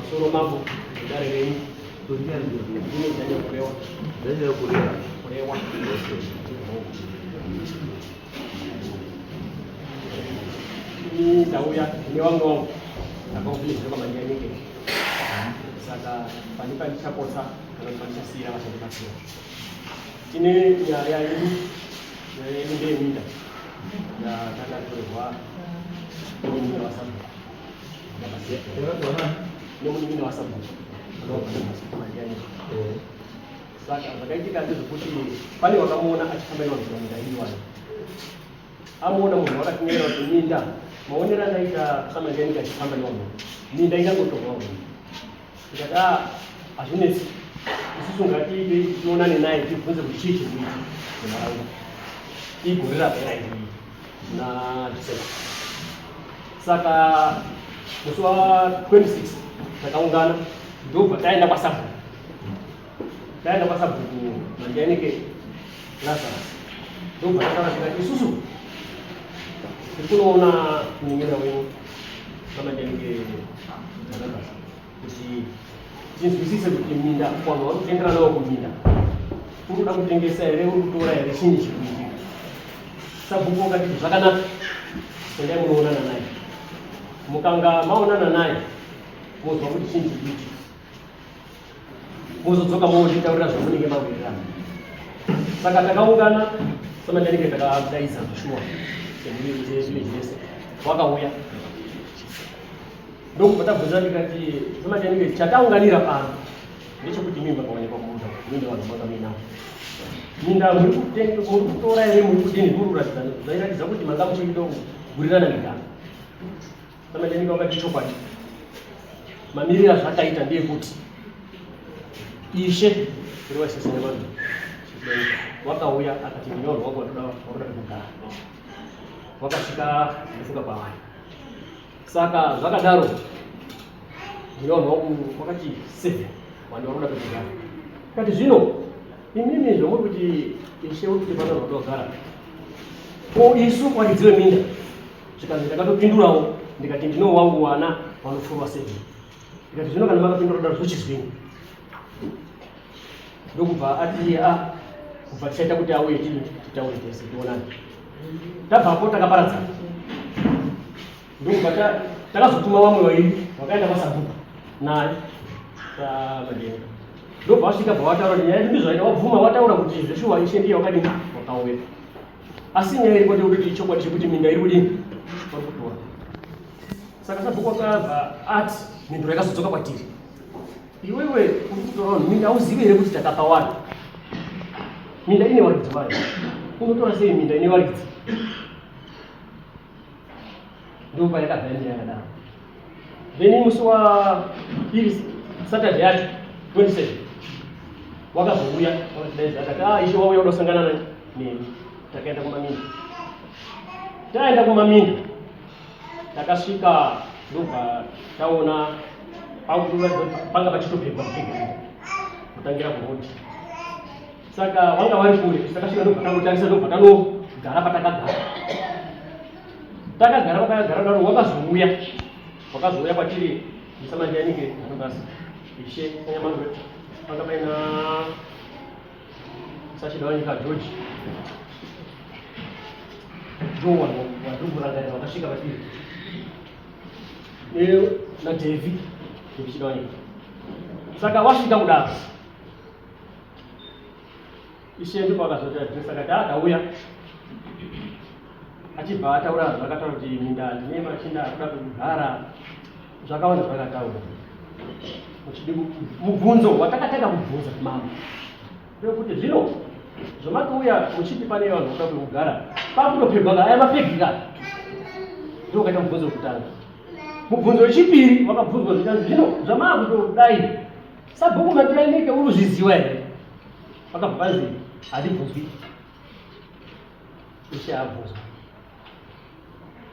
Pamusoro mambo, dare renyu. Ndine Daniel Kurewa. Daniel Kurewa. Kurewa. Ini ndauya nevamwe vangu ndakaubilizira kwamanyanike saka pane pandichapotsa kana kuti pandichasiira vachandibatsira. Tine nyaya yedu, nyaya yedu ndeyeminda yatakatorerwa nemunin'ina wasabhuku nemunin'ina wasabhuku saka zvakaitika ndezvekuti pane wakamuona achifamba nevanhu paminda iyiwayo amuona munhu wakatinyera kuti minda maonero andaita samandianika achifamba nevanhu minda ingangotorwa Ndikati ah, hazvinetsi isusu ngatiite tionane naye tibvunze kuti chii chiri kuitika munharaunda. Igore rapera iri na December. Saka musi wa 26 takaungana ndobva taenda kwasabhuku. Taenda kwasabhuku Mandianike Lazarus. Ndobva tataura tikati isusu tiri kunoona munin'ina wenyu vaMandianike Barnabas kuti tinzwisise kuti minda vanhu vari kutengera nawo kuminda uri kuda kutengesa here uri kutora here chinyi chiri kuitika. Sabhuku wakati zvakanaka, endai munoonana naye. Mukanga maonana naye mozwa kuti chinyi chiri kuitika, mozodzoka monditaurira zvamunenge mawirirana. Saka takaungana samanyanike takadaidza zveshuwa semhuri yese wakauya ndokubva tabvunza ndikati samanyanike chataunganira pano ndechekuti mimba kaonekwa munda muine vanhu manga muinawo minda muri kutora here muri kudini muri kuratidza zvairatidza kuti manga muchiida kugurirana minda Samajanika wakati chokwadi mamiriro azvakaita ndeyekuti ishe uri waisasanya vanhu wakauya akati ndine vanhu wako watoda wakuda kugara wakasvika ndifuka kwavari saka zvakadaro ndine vanhu wangu wakati seven vanhu vari kuda pekugara kati zvino imimi zvomuri kuti ishe uri kuti pana vanhu vanoda kugara ko isu varidzi veminda Zvikanzi ndakatopindurawo ndikati ndino wangu wana vanopfurwa sei. Ndikati zvino kana makapindura kudaro zvochizwini. Ndokubva ati a ah, kubva tichaita kuti auye tini titaure tese tionane. Tabvapo takaparadzana. Ndokubva takazotuma vamwe vairi vakaenda kwasabhuku naye saMadenga. Ndobva vasvika bva vataura kuti nyaya yedu ndizvaita wabvuma wataura kuti zveshuwa ishe ndiye wakadini wakauya. Asi nyaya iripo ndeyekuti ichokwadi chekuti minda iri kudini vari kutora. Saka sabhuku akabva ati mhinduro yakazodzoka kwatiri. Iwewe uri kutora vanhu minda hauzivi here kuti takapa vanhu minda ine varidzi vayo. Unotora sei minda ine varidzi? Ndipo payakabva nyaya yakadaro. Then musi wa iri Saturday yacho 27 wakazouya wakatidaidza akati ah ishe wauya udosangana nani neni takaenda kumaminda taenda kumaminda takasvika ndobva taona panga pachitopegwa pega kutangira kurodi saka vanga vari kure takasvika ndobva tangotarisa ndobva tanogara patakagara takagara patakagara daro wakazouya wakazouya kwatiri musamandianike anobasa ishe sanyamandwe panga paina sachidawanyika george ndo vandiri kurangarira vakasvika patiri nadevi devi chidawanyika saka wasvika kudaro Ishe ndipo akazoti adress akati ah ndauya achibva ataura zvakataura kuti minda ndine machinda akuda kugara zvakawanda zvakataura mubvunzo watakatanga kubvunza mambo ndekuti zvino zvamakauya muchiti pane vanhu vakuda kugara pakutopegwa ka aya mapegi ka ndo wakaita mubvunzo wekutanga mubvunzo wechipiri wakabvunzwa zvikanzi zvino zvamaakutodai Sabhuku Matiyanike uri kuzviziva here? Vakabva vanzi handibvunzwi. Ishe abvunzwa.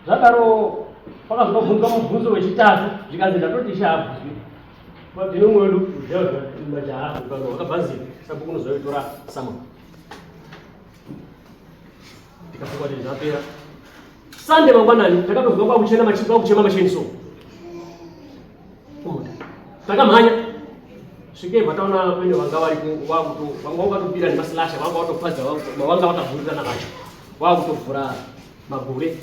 Zvadaro pakazobvunzwa mubvunzo wechitatu zvikanzi ndatoti ishe abvunzwi. Ndine umwe wedu majaha wakabva nzi sabhuku unozoitora sama. Tikafunga kuti zvapera. Sunday mangwanani takatozwa kwakuchena kwakuchema macheni so. Kumunda. Takamhanya svikei vataona vene vanga varipo vakuto vanga vakatopira nemasilasha vanga vatopadza vanga vakavhurirana vacho vakutovhura magure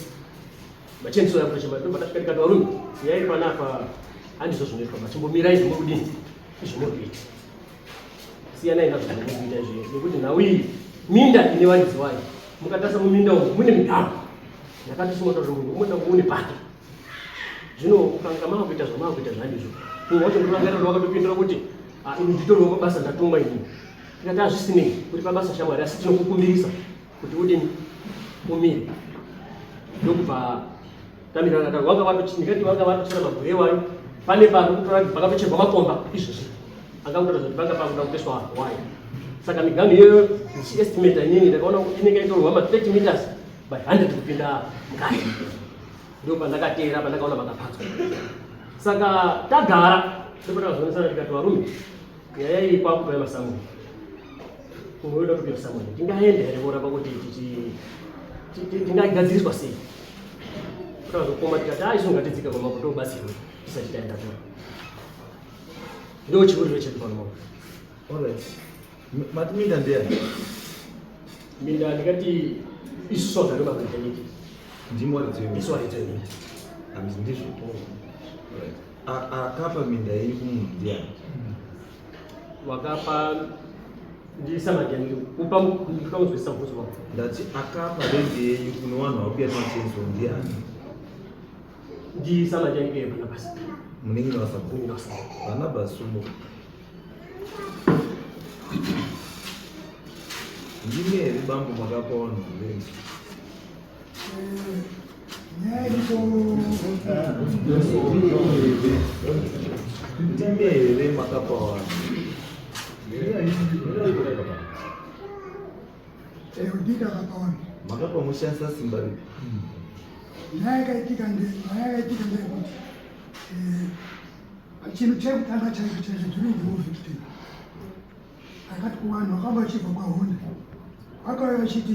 machenso yakutochema ndobva tasvika tikati varume uyai panapa handizvo zvinoitwa machimbomirai zvimokudini izvo muri kuita siyanai nazvo zvamuri kuita izvi nekuti nhau iyi minda ine varidzi wayo mukatarisa muminda umu mune miganho yakatosimwa kuti munhu umwe naumwe une pake zvino ukanga maakuita zvamaakuita zvandizvo mumwe wacho ndorangarira wakatopindura kuti ah, ini nditoriwo pabasa ndatumwa inini tikati azvisinei uri pabasa shamwari asi tinokukumbirisa kuti udini umire ndokubva tamirana ta vanga vatondikati vanga vatochera magure iwayo pane pari kutora pakatocherwa makomba izvozvi anga kutoratidza kuti panga pakuda kutoiswa waya saka miganhu iyoyo ndichiestimata inini ndakaona kuti inenge itorwa ma 30 meters by 100 kupinda mukati ndo pandakateera pandakaona pakapadzwa saka tagara ndopatakazonesana tikati varume nyaya iyi kwakutoya masamuni umwe wedu atopinda samuni tingaenda here voramba kuti tingagadziriswa sei takazokoma tikati a isu ngatidzika kwamambo tobatsirwe tisati taenda kure ndo chiuriro chedu pano mambo Alright. Mati minda ndeyani? Minda ndikati isu vagari vakaita Ndimi waridzi weminda. Isu waridzi weminda. Hamzi ndizvo. Alright. Akapa minda yenyu kumunhu ndiyani? Wakapa ndisamajani kupa ndikamuzwisisa mubvunzo wako. Ndati akapa rendi yenyu kune vanhu vakuya nemachenso ndiyani? Ndisamajani ke Barnabas. Munin'ina waSabhuku. Munin'ina waSabhuku. Barnabas sumuka. Ndimi here bambo makapa vanhu rendi? Ndimi here makapa vanhu? Makapa mushandisa simba ripi? Nyaya yakaitika ndeyekuti chinhu chekutanga chaicho chaicho during the war victim akati kuvanhu vakanga vachibva kwahonde vakauya vachiti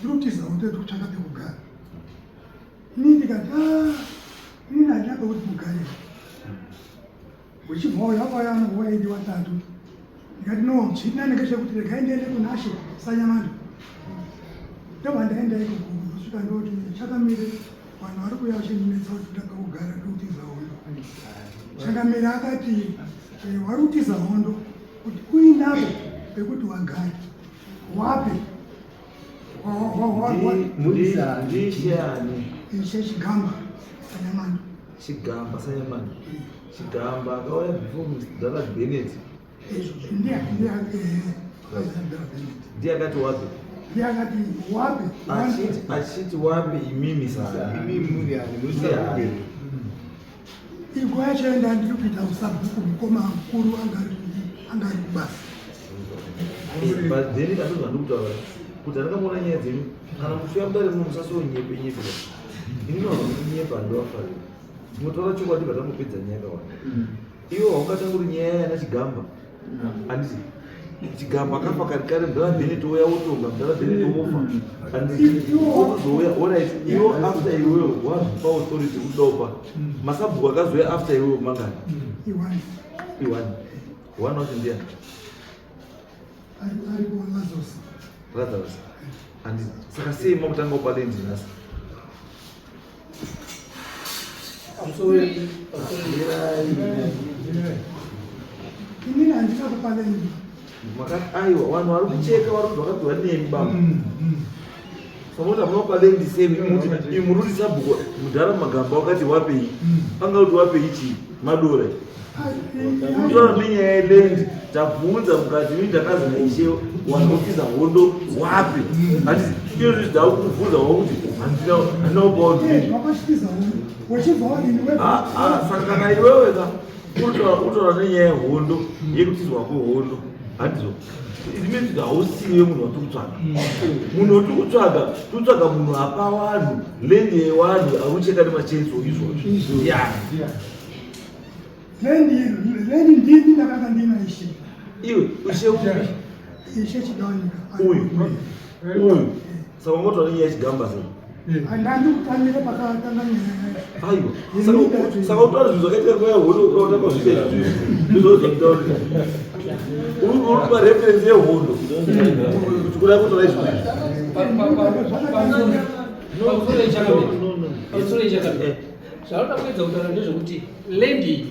tiri kutiza hondo tiri kutsvaka pekugara ini ndikati ah, inini handina pekuti mugare uchibva uyo vakauya vanonguva idi watatu ndikati no chiri nani ngechekuti regai ndiende kunashe sanyamando ndobva ndaenda ikoko kusvika ndoti chakamire vanhu vari kuuya vachindinetsa kuti toda pekugara ndikutiza hondo chakamira akati eh, wari kutiza hondo kuti uinapo pekuti wagare wape Ndishe ani? Ishe Chigamba Sanyamando. Chigamba Sanyamando. Chigamba akauya before Mr. Bennett. Ndiye ndiye Ndiye akati wapi? Ndiye akati wapi? Achiti achiti wapi imimi sani? Imimi muri ani? Muri sabhuku. Igwa yacho enda ndiri kuita usabhuku mukoma mukuru anga ari kubasa. But then ndazvo zvandikutaura kuti andakamuona nyaya dzenyu kana muchiuya mudare muno musasonyepe nyepe. Ini ndinokunyepa ndoafarira. Tinotaura chokwadi patangopedza nyaya yakawanda. Iwe haungatanguri nyaya yana Chigamba. Handiti Chigamba akafa kare kare mudhara Bennett ouya wotonga mudhara Bennett wofa. Handiti wokuzouya alright iwe after iwewe wazvipa authority kuti dopa. Masabhuku akazouya after iwewe mangani? Iwani. Iwani. One wacho ndiyani? Ari ari Lazarus. Lazarus. Handiti saka sei makutanga kupa land nhasi? Inini handina kupa land. Makati aiwa vanhu vari kucheka vari kuti vakapiwa nemi baba. Samoti hamuna kupa land semi muti imi muri kuti sabhuku mudhara magamba wakati wapei anga kuti wapei chii madora. Kutaura nenyaya yeland tabvunza mukati mimi ndakazi naishe wanotiza hondo wapi handiti iyo zvi ndakubvunza wakuti handina handina kupa saka kana iwewe ka utaura nenyaya yehondo yekutizwa kwehondo handizvo it means kuti hausiwe munhu watiri kutsvaga munhu watiri kutsvaga tiri kutsvaga munhu apa vanhu land yevanhu ari kucheka nemachenso izvozvo yani Lendi ndini ndakanga ndina ishe. Iwe ishe upi? Ishe Chidawanyika. Uyu. Uyu. Saka ungotaura nenyaya yechigamba sei? Handandi kutamira pakatanga nyaya yacho. Aiwa, saka utaura zvinhu zvakaitika nguva yehondo, utaura kwazviita izvi ndizvo zvanditaurira. Uri kupa reference yehondo kuti kudai kutaura izvi. Zvaunoda kuedza kutaura ndezvekuti land iyi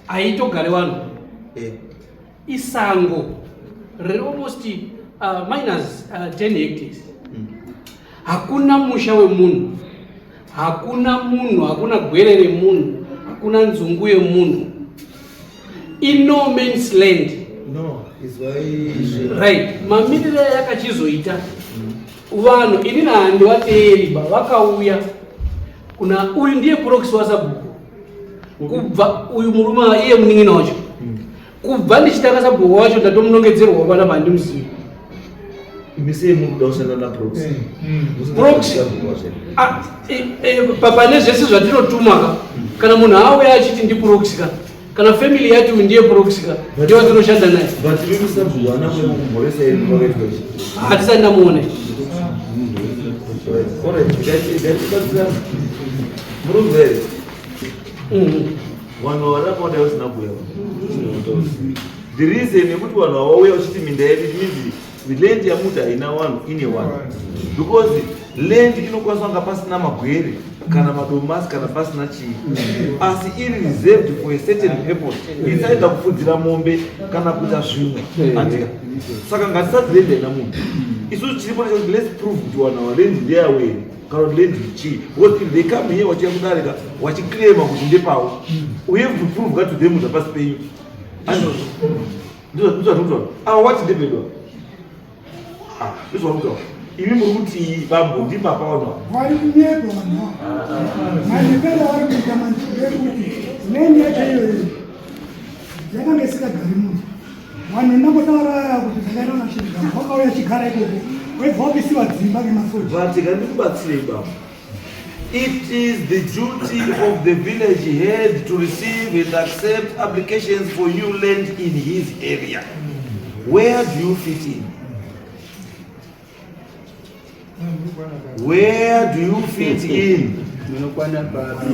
haitogari vanhu, isango riri almost minus 10 hectares. Hakuna musha wemunhu, hakuna munhu, hakuna gwere remunhu, hakuna nzungu yemunhu. Ino man's land. No, izwai. Right, mamiriro yakachizoita vanhu, inini handivateeri ba. Vakauya kuna uyu, ndiye proxy wasabhuku kubva uyu murume iye munin'ina wacho. Kubva ndichitanga sabhuku wacho ndatomunongedzerwa panapa, handimuzivi. Imi sei muri kuda kushanda naproxy? Proxy. Ah, pane zvese zvatinotuma ka, kana munhu auya achiti ndiproxy ka, kana family yati uyu ndiye proxy ka, ndiye watinoshanda naye. But imi sabhuku haana kuya kumhoresa iri pakaitwa ichi? Hatisati ndamuona. Alright, ngatibatsirana. Murungu here? Vanhu varakaona vasina kuuya, the reason yekuti vanhu havauya vachiti minda yedu, it means land yamuti haina vanhu, ine vanhu, because land inokwanisa kunga pasina magwere kana madomasi kana pasina chii, asi iri reserved for a certain purpose. It's either kufudzira mombe kana kuita zvimwe, andika? Saka ngatisati land haina munhu. Isusu chiripo ndechekuti let's prove kuti vanhu ava land ndeyavo here kana kuti land chii, because if they come here vachiya kudarika vachiclaima kuti ndepavo, we have to prove ka to them kuti hapasi penyu. Ndizvo zvandikutaura. Ava wati ndepedwa, ndizvo zvandikutaura. Imi muri kuti bambo ndipapa vanhu ava. Vari kunyepa vanhu ava. Manyepero avari kuita manje ndekuti land yacho iyoyo yakanga isingagari munhu. Vanhu ndambotaura kuti zvakaita nashirika vakauya chigara ikoko, webva wapisiwa dzimba ngemasoja. But ngandikubatsirei baba. It is the duty of the village head to receive and accept applications for new land in his area. Where do you fit in? Where do you fit in? Munokwana papi?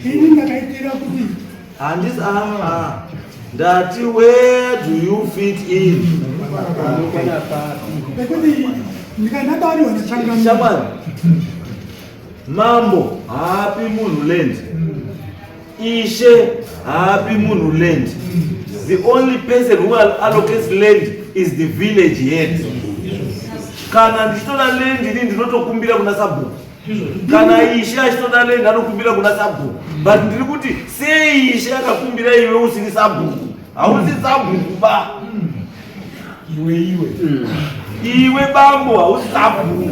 Ini ndakaitira kuti Handisi, ah, ndati where do you fit in? Munokwana papi? Nekuti ndikandabariwa nachangamira. Shamwari, mambo haapi munhu land, ishe haapi munhu land. The only person who allocates land is the village head. Kana ndichitoda land ini ndinotokumbira kuna sabhuku, kana ishe achitoda land anokumbira kuna sabhuku. But ndiri kuti sei ishe akakumbira iwe usiri sabhuku? Hausi sabhuku ba. Iwe, iwe. Iwe bambo, hausi sabhuku.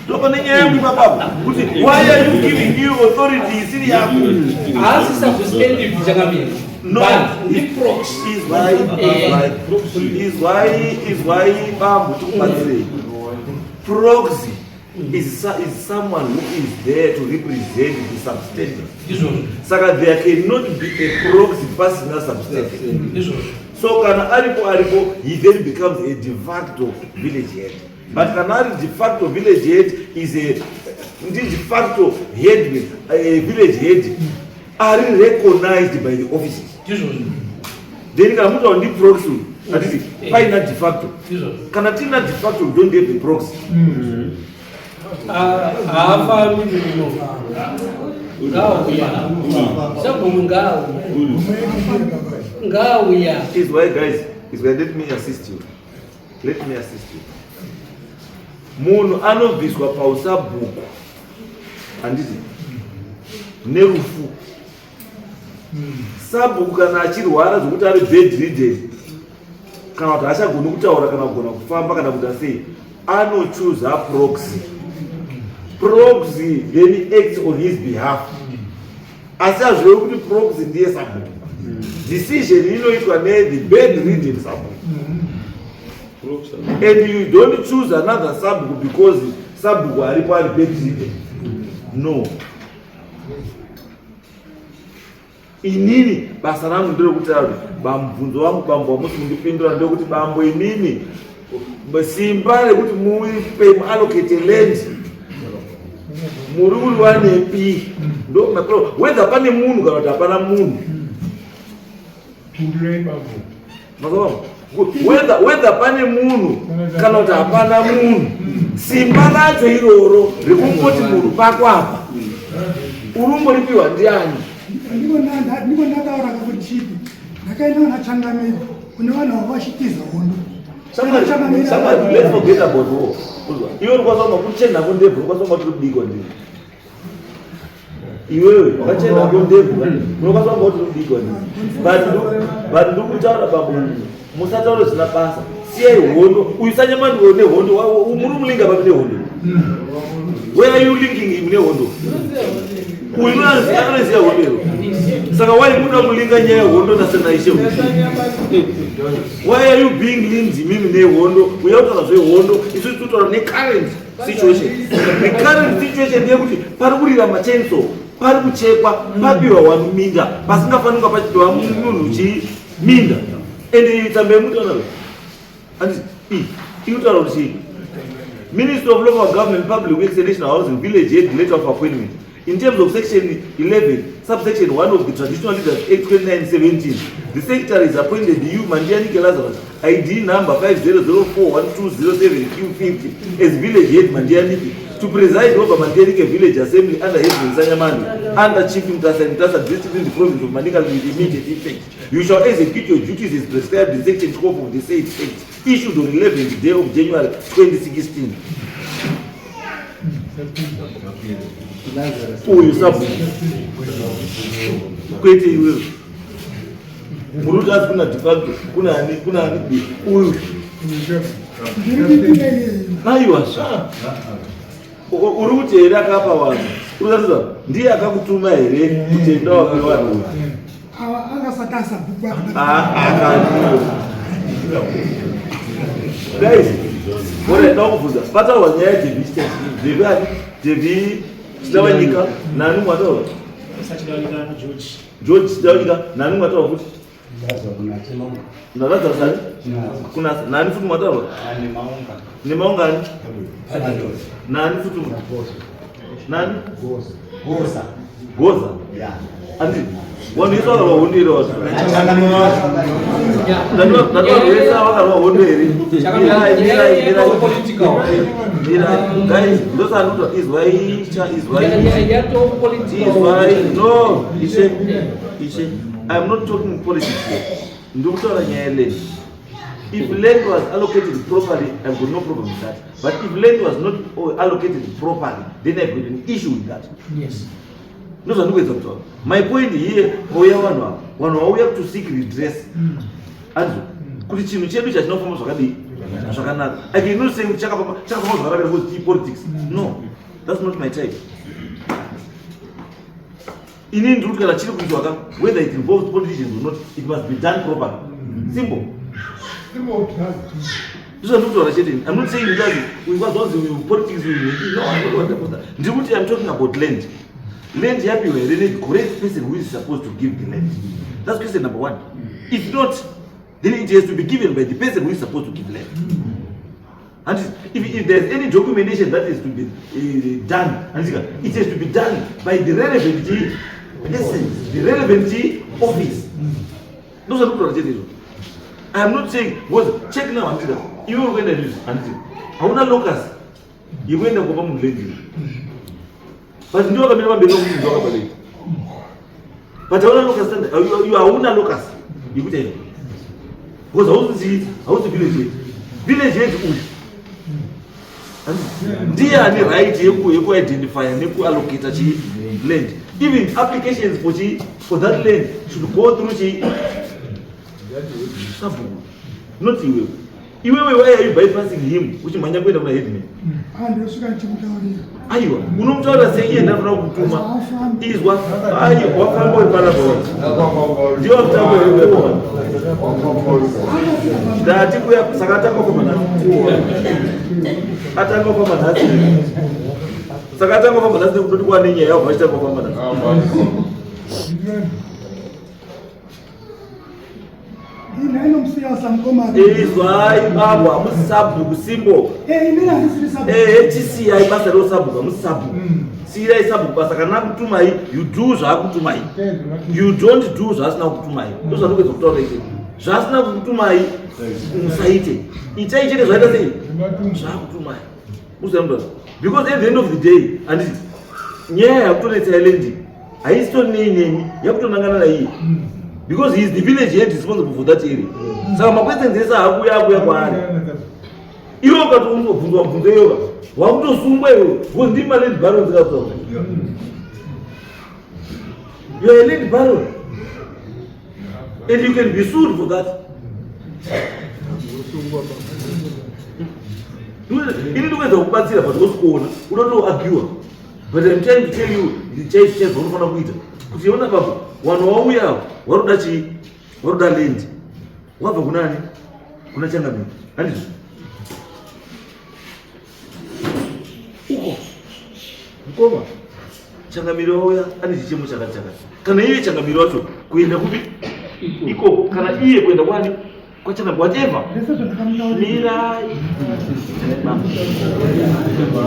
Ndopane nyaya yangu ipapapo kuti why are you giving you authority isiri yako? Haasi substantive, chakamira. No. But ndiproxy. Izwai, izwai, izwai bambo, tikubatsirei. Proxy is someone who is there to represent the substantive. Ndizvozvo. Saka there cannot be a proxy pasina substantive. Ndizvozvo. So kana aripo, aripo, he then becomes a de facto village head. But kana ari de facto village head is a ndi de facto head with a village head ari recognized by the offices. Ndizvozvo. Then kana mutaura ndi proxy, hatiti paina de facto? Ndizvozvo. Kana tina de facto, we don't have a proxy. Ah, haafambi muno, ngauya sabhuku, ngauya, ngauya. Is why, guys, is why, let me assist you, let me assist you. Munhu anobviswa pausabhuku, handiti, nerufu. Sabhuku kana achirwara zvokuti ari bedridden kana kuti haachagoni kutaura kana kugona kufamba kana kuita sei, anochuza proxy. Proxy then acts on his behalf, asi hazvirevi kuti proxy ndiye sabhuku. Decision inoitwa nethe bedridden sabhuku, and you don't choose another sabhuku because sabhuku aripo ari bedridden, no. Inini basa rangu nderekuti bamubvunzo wangu, bambo, wamusi kundipindura, ndekuti bambo, inini Simba rekuti muipe muallocate land muri uri wanepi ndo mapro whether pane munhu kana kuti hapana munhu. Pindurei babo. Mazwa whether whether pane munhu kana kuti hapana munhu, simba racho iroro rekungoti munhu pako apa urumboripiwa ndiani? Ndiko ndataura kuti chipi ndakaenda nachangamiri kune vanhu vanga vachitiza hondo. Somebody, somebody, let's forget about war. Uzwa, iwe urikwanisa kunga kuchena ko ndebvu, urikwanisa kunga tiri kudikwa ndini. Iwewe wakachena ko ndebvu, unokwanisa kunga tiri kudikwa ndini. But ndikutaura babo, musataura zvisina basa. Siyai hondo. Uyu sanyamani uyo nehondo, muri kumulinga papi nehondo? Where are you linking him nehondo? Uyu anoziva hondo iro. Saka why muda kulinga nyaya yehondo naSenaishe? Why are you being linked imimi nehondo? Uya kutaura zvehondo, isu tinotaura necurrent situation. The current situation ndeyekuti pari kurira machenso, pari kuchekwa, papiwa vanhu minda pasingafaniri kunga pachipiwa munhu chii minda. Ende iyi tsamba yemutaura handiti iyi inotaura kuti chii? Ministry of Local Government, Public Works and National Housing, Village Head Letter of Appointment. In terms of Section 11, subsection 1 of the Traditional Leaders Act 2917, the Secretary is appointed you, Mandianike Lazarus, ID number 50041207Q50, as Village Head Mandianike, to preside over Mandianike Village Assembly under Headman Sanyamani, under Chief Mutasa and Mutasa District in the province of Manicaland with immediate effect. You shall execute your duties as prescribed in Section 12 of the said Act, issued on 11th day of January 2016. Uyu sabhuku kwete iwewe muri kuti asi kuna de facto kuna ani kuna ani uyu Ndiri iyeyo. Aiwa sha, uri kuti here akapa vanhu uri kuratidza ndiye akakutuma here kuti enda wape vanhu uyu? Ava angasati asabhuku. Akaniwo guys, ore ndakubvunza, pataurwa nyaya yaDevi, Devi ani? Devi Chidawanyika nani mwataura? George. George Chidawanyika nani mwataura futi? Narazarus ani? Kuna nani futi mwataura? Nemaunga ani? Nani futi? Nani? Goza. Andi vanhu vese vakarwa hondo here? Vacho ndatorwesa vakarwa hondo here? Mirai, mirai, mirai, mirai guys, ndosanoto izwai cha izwai izwai. No, ishe, ishe, I'm not talking politics here. Ndikutaura nyaya yeland. If land was allocated properly, I've got no problem with that, but if land was not allocated properly, then I've got an issue with that. Ndozvandikuedza kutaura. My point here, pauya vanhu ava, vanhu vauya to seek redress anzo kuti chinhu chedu chachinofamba zvakadii zvakanaka. I cannot say kuti chakafamba chakafamba zvakanaka because tii politics. No, that's not my type. Inini ndiri kuti kana chiri kuitwa ka, whether it involves politicians or not, it must be done properly. Simple. Ndizvandikutaura chete. I'm not saying that uyu uyu politics uyu. No, I'm not what about that. Ndiri kuti I'm talking about land. Land yapiwa here ne correct person who is supposed to give the land? That's question number one. If not, then it has to be given by the person who is supposed to give land. And if there's any documentation that is to be done, and it has to be done by the relevant person, the relevant office. Ndozvandikutaura chete izvo. I am not saying because check now, handika iwe uri kuenda news, handiti hauna locus yekuenda kupa munhu land, but ndiwo wakamira pamberi pakuti ndiwo wakapa land, but hauna locus standard, you hauna locus yekuita izvo because hauzi hauzi village head. Village head uyu ndiye ane right yekuidentifya nekuallocata chi land. Even applications for chi for that land should go through chi sabhuku, not iwewe. Iwewe, why are you bypassing him uchimhanya kuenda kuna headman? Andosvika ndichimutaurira. Aiwa, unomutaurira sei iye ndafanira kutuma? Izwa, aiwa, wafamba uri panapa, ndiwo mutambo wekuwa ndati kuya. Saka atanga kufamba nhasi, atanga kufamba nhasi. Saka atanga kufamba nhasi nekutoti kwane nyaya yabva achitanga kufamba nhasi. Ndainomusiya samukoma. Izwai babo, hamusi sabhuku simbo. Eh, inini handisiri sabhuku. Ehe, chisiyai basa reusabhuku, hamusi sabhuku. Siyirai sabhuku basa kana akutumai, you do zvaakutumai. You don't do zvaasina kukutumai. Ndozvandikuedza kutaura ichi. Zvaasina kukutumai musaite. Itai chete zvaita sei? Zvaakutumai. Musamuda. Because at the end of the day, handiti nyaya yakutonetsa yeland haisitori nei nemi, yakutonangana naiye. Because he is the village head responsible for that area. Saka maquestions ese akuuya akuuya kwaari. Iwe ukatobvunzwa mubvunzo iyoka wakutosungwa iwe because ndimi maland barons kakutaura. You are a land baron and you can be sued for that. Ini ndikuedza kubatsira but usikuona unotoargue, but I'm trying to tell you chaizvo chaizvo unofanira kuita kuti iona baba vanhu wauya waruda chii, waruda land, wabva kunani, kuna changamire, handizvo? Uko mukoma changamire wauya ane chichemo chakati chakati, kana iye changamire wacho kuenda kupi ikoko, kana iye kuenda kwani kwachangamire, whatever. Zvese zvandakamutaurira. Mirai.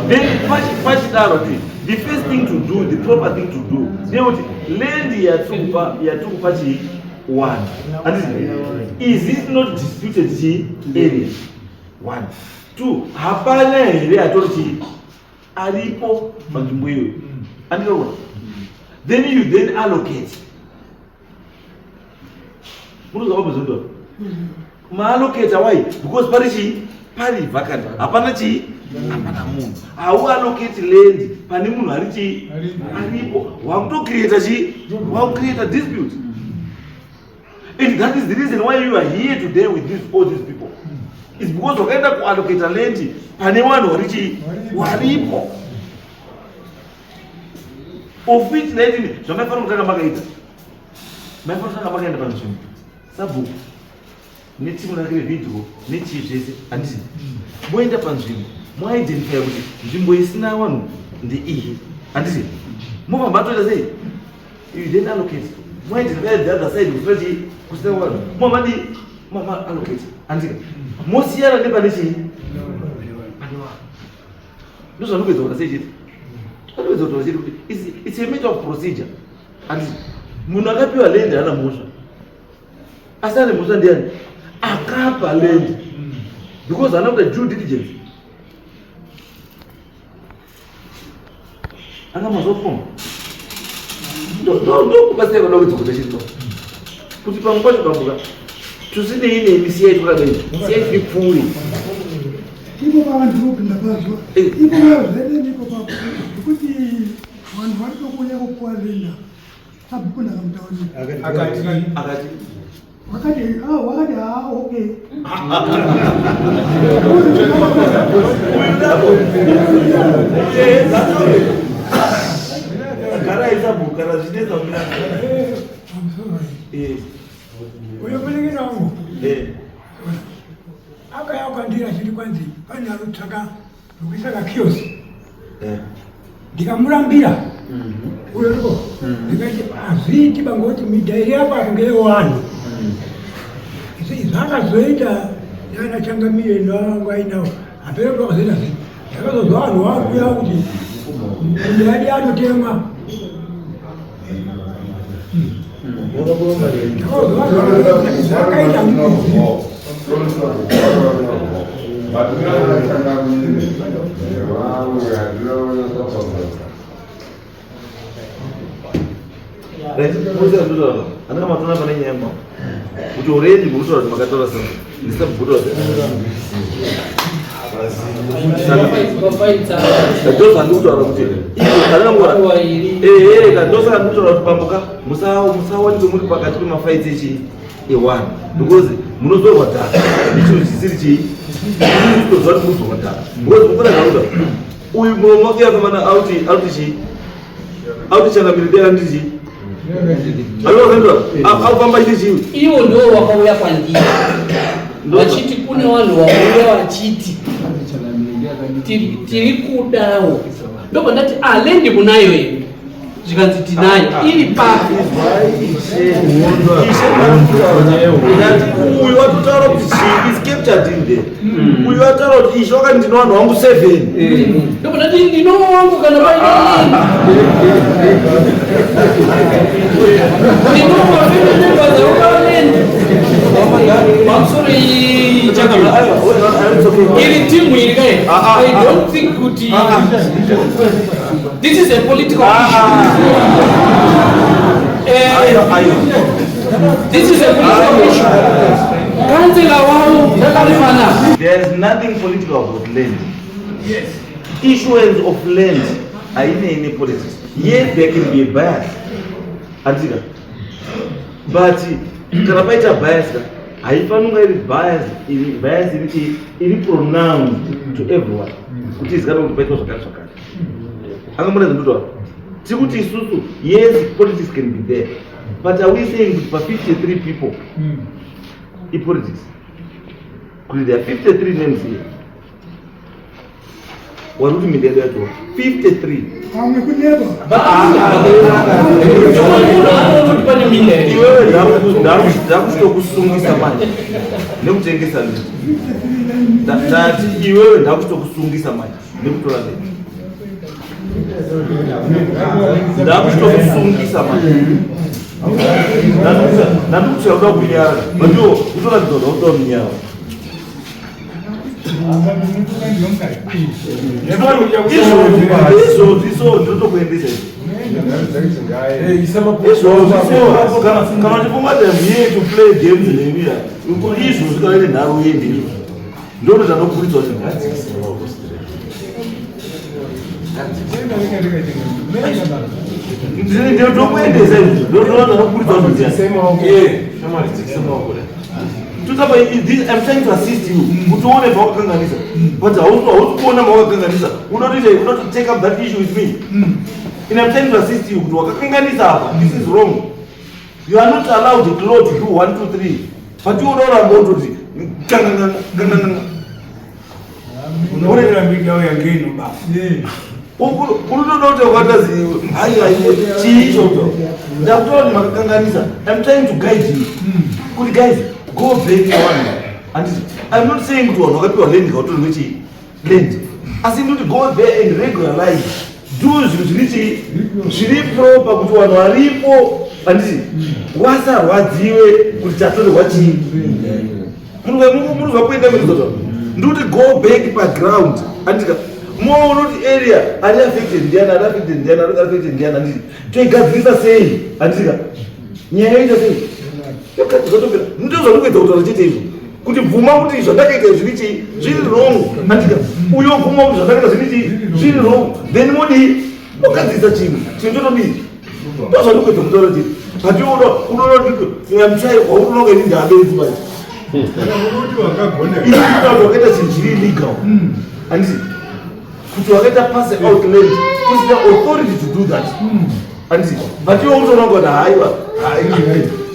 Then pachidaro ti the first thing to do, the proper thing to do ndeyekuti land yatikupa chii one, handiti? Is it not disputed chii area? One, two, hapana here atori chii aripo panzvimbo iyoyo, andinoona? Then you then allocate. Munozwa pazvinotaura maallocata. Why? Because pari chii, pari vacant, hapana chii, hapana munhu. Hauallocate land pane munhu ari chii, aripo. Wakutocreata chii, wakucreata dispute, and that is the reason why you are here today with all these people, is because wakaenda kuallocata land pane vanhu vari chii, waripo, of which naitini zvamaifanira kutanga makaita, maifanira kutanga makaenda panzvimbo, sabhuku netimu rake revideo nechii zvese, handiti? Moenda panzvimbo, moidentifya kuti nzvimbo isina vanhu ndeiyi, handiti? Mobva matoita sei? You then allocate. Moidentifya the other side kusina chii, kusina vanhu, momadi mama allocate, handiti? Mosiyana nepane chii, pane vanhu. Ndozvanopedza kuita sei chete, anopedza kutaura chete kuti it's a matter of procedure, handiti? Munhu akapiwa land haana mhosva, asi ane mhosva ndiani? Akapa land, because haana kuita due diligence. Anga mazofoma ndokubatsira kuda kuedza kuita chiriko kuti pamwe pacho pambuka tusinei nemi, siyai twakadai, siyai zvipfuuri. Ipo pava ndinopinda pazvo. Ipo pava zvaideni ipo papo nekuti vanhu vari tokuuya kupuwa land sabhuku ndakamutaurira. Akati Akati Wakati ah, wakati ah, okay. Uyu nako garai sabhuku kana zvichinetsa kumira. Uyo munin'ina wangu akauya kwandiri achiti kwanzi pane anotsvaka rekuisa kakiosk. Ndikamurambira uyo riko, ndikati hazviiti bangoti midha iri apa ngeyewanhu. Zvakazoita nana changamire navangu ainawo hapena kuti wakazoita sei. Ndakazozwa vanhu vakuya kuti minda yadi yatotemwa. Ndakazozwa vanhu vakuti zvakaita handikuzivi. Vatinana changamire nevamwe handinoona zvakabata. Right, muziva zvinotaura andika matona pane nyaya mama kuti already muri kutaura kuti makataura sei ndisabhuku kutaura sei. Ndosaka ndikutaura kuti ivo ehe, ndosaka ndikutaura kuti pambuka musawanikwe muri pakati pemafights echi e1, because munozorwa dhaka nechinhu chisiri chii, kutoziva kuti muzorwa dhaka, because mukona zvauda uyu muromo wake yakamana auti auti chii, auti changamire dera nditi chii, aufamba chiti chii. Ivo ndo wakauya kwandiri vachiti kune vanhu vauya vachiti tiri kudawo. Ndobva ndati ah, land munayo here? Zvikanzi tinayo iri papi? Uyu watotaura kuti chii is captured in there. Uyu wataura kuti ishe wakati ndino vanhu vangu 7. Ndobva ndati ndino wangu kana paine ndino mafamily members aukaland pamusoro iri timu iri kai. I don't think kuti this is a political issue. This is a political issue. Kansela wavo ari panapa. There is nothing political about land. Yes. Issuance of land haine any politics. Yes, there can be a bias. Andika. But kana paita bias ka, haifaniri kunge iri bias, iri bias iri pronounced to everyone. Kuti izikanwe kuti paitwa zvakati zvakati. Angamona zvindotaura. Tiri kuti isusu, yes, politics can be there. But are we saying kuti pa 53 people ipolitics? Kuti there are 53 names here. Wari kuti minda yedu yatora 53. Vamwe kunyepa. Kuti pane minda here? Iwewe ndakuchitokusungisa manje nekutengesa land. Ndati iwewe ndakuchitokusungisa manje nekutora land. Ndakuchitokusungisa manje. Ndandikuti uda kunyara, but iwo utoratidza kuti uda kunyara. Izvozvi so ndinotokuendesa izvozvi so kana uchifunga kuti I'm here to play games nemi, izvozvi kana ine nharo yendi izvozvi ndoto zvanokuburitsa kuti ngadzikise. Ndotokuendesa izvozvi ndoto zvanokuburitsa kuti tutapa. I'm trying to assist you kuti uone pawakakanganisa, but hausi kuona mawakakanganisa. Unotoita, unoti take up that issue with me and I'm trying to assist you kuti wakakanganisa apa, this is wrong, you are not allowed at law to do one two three, but iwe unoramba utoti kanganganga kanganganga. Unoona mbida yangeno basi. Unotoda kuti wakatazi hai hai chii ichocho. Ndakutora kuti makakanganisa. I'm trying to guide you kuti guys, go back to one. Handiti I'm not saying kuti vanhu vakapiwa land ngautorwe chii land, asi ndikuti go there and regularize, do zvinhu zviri chii zviri proper kuti vanhu varipo, handiti, wasarwadziwe kuti tatorerwa chii. Munobva kuenda kuizvozvo, ndikuti go back paground, handika, moona kuti area ari affected ndiani, ari affected ndiani, ari affected ndiani, handiti, toigadzirisa sei, handitika, nyaya yoita sei, zvotopera. Ndozvandikuedza kutaura chete izvo, kuti bvuma kuti zvandakaita zviri chii zviri wrong, handika, uyo bvuma kuti zvandakaita zviri chii zviri wrong, then modii, mogadzirisa chinhu, chinhu chotodii. Ndozvandikuedza kutaura chete, but unoona kuti muchairwa unoona ini ndaabenzi manje. Unoti wakagona. Ii wakaita chinhu chiri illegal, handiti, kuti wakaita pass out land kusina authority to do that, handiti, but iwe utoona kuti haiwa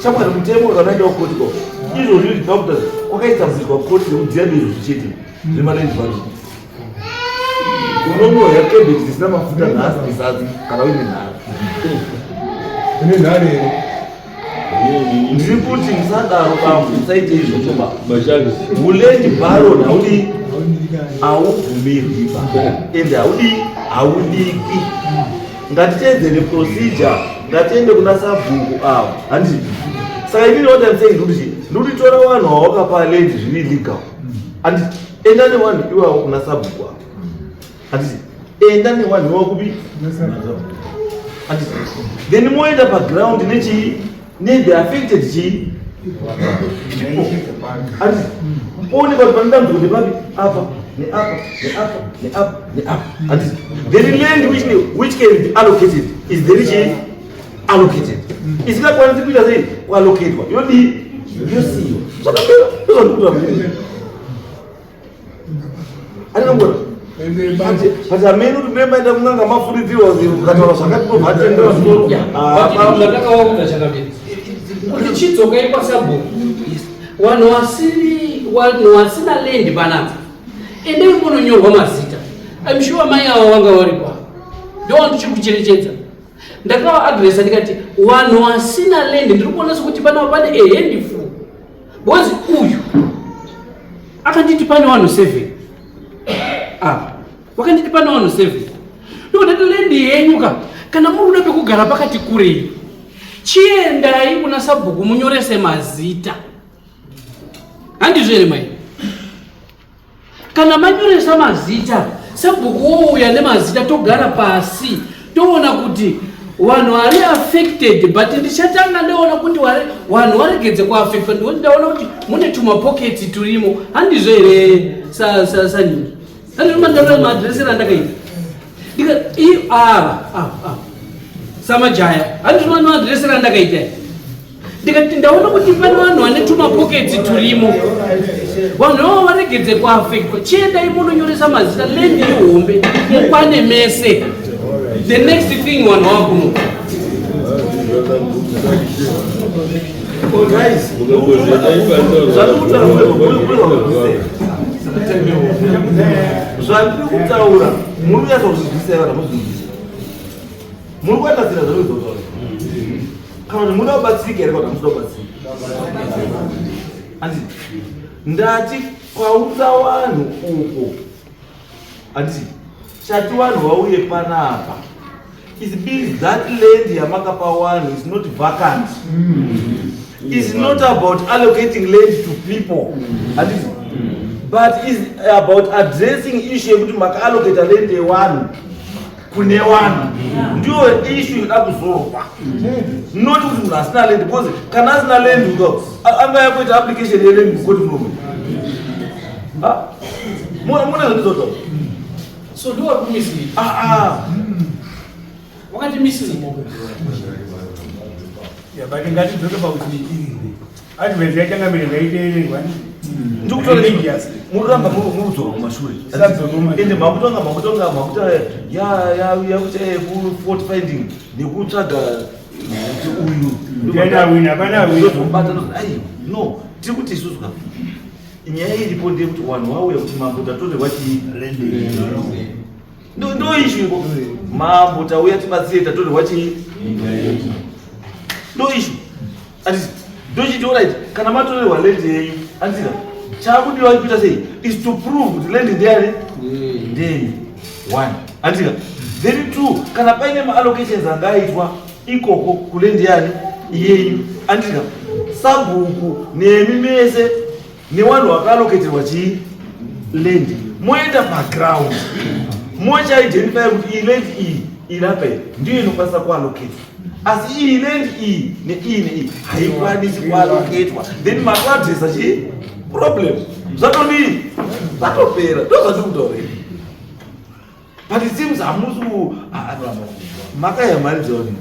shamwari, mutemo kanaenda kukoti ko izvozvi ndinokuta kwakaitabudzwa koti yekudziya neizvozvi chete zvemaland value. Unonoya cabbage risina mafuta nhasi nesadza kana uine nhare. Une nhare here? Ndiri kuti musadaro bambo, musaite izvozvo ba. Huland baron haudi, haubvumirwi ba, ende haudi, haudikwi. Ngatiteedzere procedure, ngatiende kuna sabhuku avo, handiti? Saka inini what I'm saying ndikuti ndikuti tora vanhu vawakapa land zviri illegal, handiti, enda nevanhu ivavo kuna sabhuku avo, handiti, enda nevanhu ivavo kupi, handiti, then moenda paground nechii nethe affected chii people, handiti, oonekwa kuti pane dambudziko ndepapi, apa neapa neapa neapa neapa, handiti, then land which can be allocated is then chii allocated, isingakwanisi kuita sei kuallocatwa yodii, yosiyiwa, zvakapera. Ndozvandikuta andinongona, but amene kuti mune maenda kun'anga mafuridzirwa ukataura zvakati nobva atendera soro. Zvatakawaudza chakaviri kuti chidzokai kwasabhuku, vanhu vasiri, vanhu vasina land panapa, endei munonyorwa mazita. I'm sure mai ava vanga varipo, ndo vandichiri kucherechedza. Ndakavaadresa ndikati vanhu vasina land ndiri kuona sekuti panapa pane a handful because uyu akanditi pane vanhu 7 apa wakanditi pane vanhu 7 ndikundati land yenyu ka kana muri kuda pekugara pakati kurei chiendai kuna sabhuku munyorese mazita handizvo here mai Kana manyoresa mazita, sabhuku wouya nemazita togara pasi toona kuti vanhu vari affected but ndichatanga ndaona kuti vanhu varegedze kuaffectwa ndikuti ndaona kuti mune tumapoketsi turimo handizvo here sanyini andinomandaura maadresera andakaita ndika ava ava ava samajaya handizvo maadresera andakaita ndikati ndaona kuti pane vanhu vane tumapoketsi turimo vanhu ivavo varegedze kuafektwa chiendai munonyoresa mazita lendi ihombe mukwane mese the next thing vanhu vakuno Zvandiri kutaura muri kunyatsa kuzvinzwisisa here kana muzvinzwisisa muri kuatatsira zvandiri kutaura kana kuti muda kubatsirika here kana muchida kubatsirika anditi ndati kwaunza vanhu uko anditi chati vanhu vauye panapa is means that land yamakapa vanhu is not vacant mm. is not about allocating land to people anditi mm. but is about addressing issue yekuti makaallocata land yevanhu kune vanhu ndiyo issue inoda kuzorwa not kuti munhu asina land because kana asina land uka angaya kuita application yeland kukoti munomu mune zvandizota so ndiwo vari kumislead ah, ah. wakati mislead Yeah, but ngatidzoke pakuti advert yachangamire ngaiteererwa. Ndikutora muramba murudzoka kumashure. Ende makutonga makutonga makuta ya ya ya kuti fault finding nekutsvaga kuti uyu ndiana wina pana wina. Ndozomubata ai no tiri kuti isusu ka nyaya iripo ndeyekuti vanhu vauya kuti mambo tatorerwa chii ndo issue iko mambo tauya tibatsire tatorerwa chii ndo issue anditi ndochiti orit kana matorerwa land yenyu andira chakudiwa kuita sei is to prove kuti land ndeyani ndeyenyu one andira then two kana paine maallocations anga aitwa ikoko kuland yani yenyu andira sabhuku nemi mese newanhu wakaloketerwa chii land moenda paground mochaidentify kuti iyi land iyi iri apa iyi ndiyo inokwanisa kualoketwa asi iyi land iyi neiyi neiyi haikwanisi kualoketwa then matoadresa chii problem zvatodii zvatopera ndozvatiri kutaura But it seems hamusi ku makaya mari dzaoni.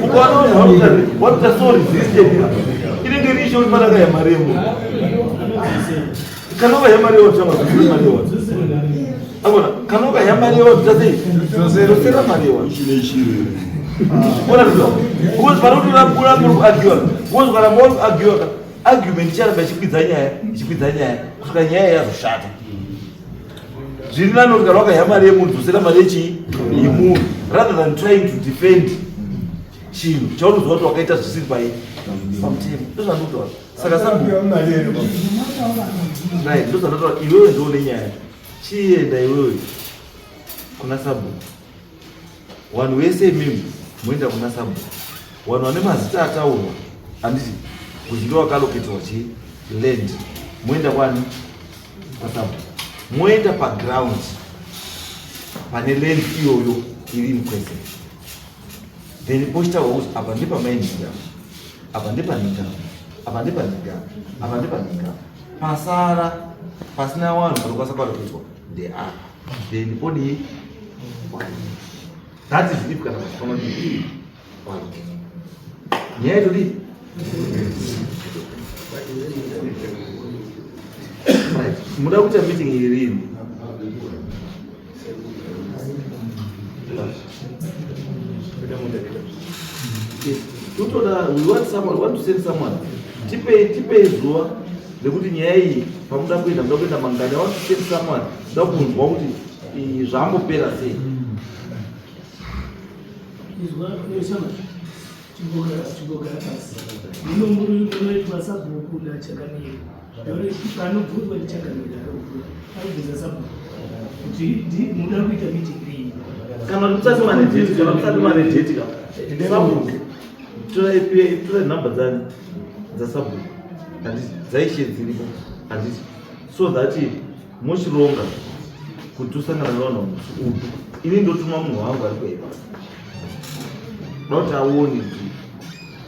Ukaona vanhu vakuita so resistant inenge iri isho kuti panakaya mari yemunhu. Kana ukaya mari yevanhu chama dzosera mari yevanhu. Akona kana ukaya mari yevanhu chasei dzosera mari yevanhu. Ona zvizo. Because panotora kura muri kuargue. Because kana muri kuargue argument icharamba ichikwidza nyaya ichikwidza nyaya kusvika nyaya yazoshata zviri nani kuti kana wakaya mari yemunhu dzosera mari yechii yemunhu rather than trying to defend chinhu chaunoziva kuti wakaita zvisiri pai pamutemo ndozvandikutaura saka saai ndozvandotaura iwewe ndoune nyaya chienda iwewe kuna sabhuku Vanhu vese imimi moenda kuna sabhuku. Vanhu vane mazita ataurwa handiti kuti ndo vakaloketwa chi land moenda kwani kwasabhuku moenda paground pane land iyoyo iri in question then pochitaurwa kuti apa ndepamainhinga apa ndepanhinga apa ndepanhinga apa ndepanhinga pasara pasina vanhu panokwanisa kualoketwa ndeapa then podii that is if kana pachifana dii nyaya itodii right muda kuita meeting iri rini totoda we want someone we want to send someone tipei tipei zuva rekuti nyaya iyi pamuda kuenda muda kuenda mangani i want to send someone da kunzwa kuti zvambopera sei. Izwa shama chimbogara chimbogara pasi. Muno muri munoitwa sabhuku naChangamire. Panobvunzwa ndiChangamire arikubvunza sabhuku kuti muda kuita meeting rini. Kana musati mane date, kana musati mane date ka. Sabhuku. Torai torai number dzani dzasabhuku. Handiti dzaishe dziripo. Handiti so that mochironga kuti tosangana nevanhu musi upi. Ini ndotuma munhu wangu ari kueba. Kuda kuti aone kuti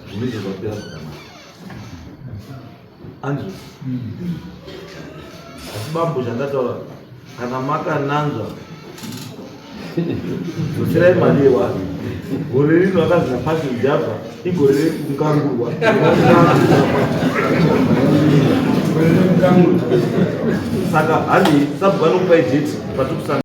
zvinhu izvi zvapera zvakanaka. Andrew. Asi bambo chandataura kana makananzva dzoserai mari yevanhu. Gore rino akazi naPassion Java igore rekukangurwa. Saka handi sabhuku anokupai date patikusangana.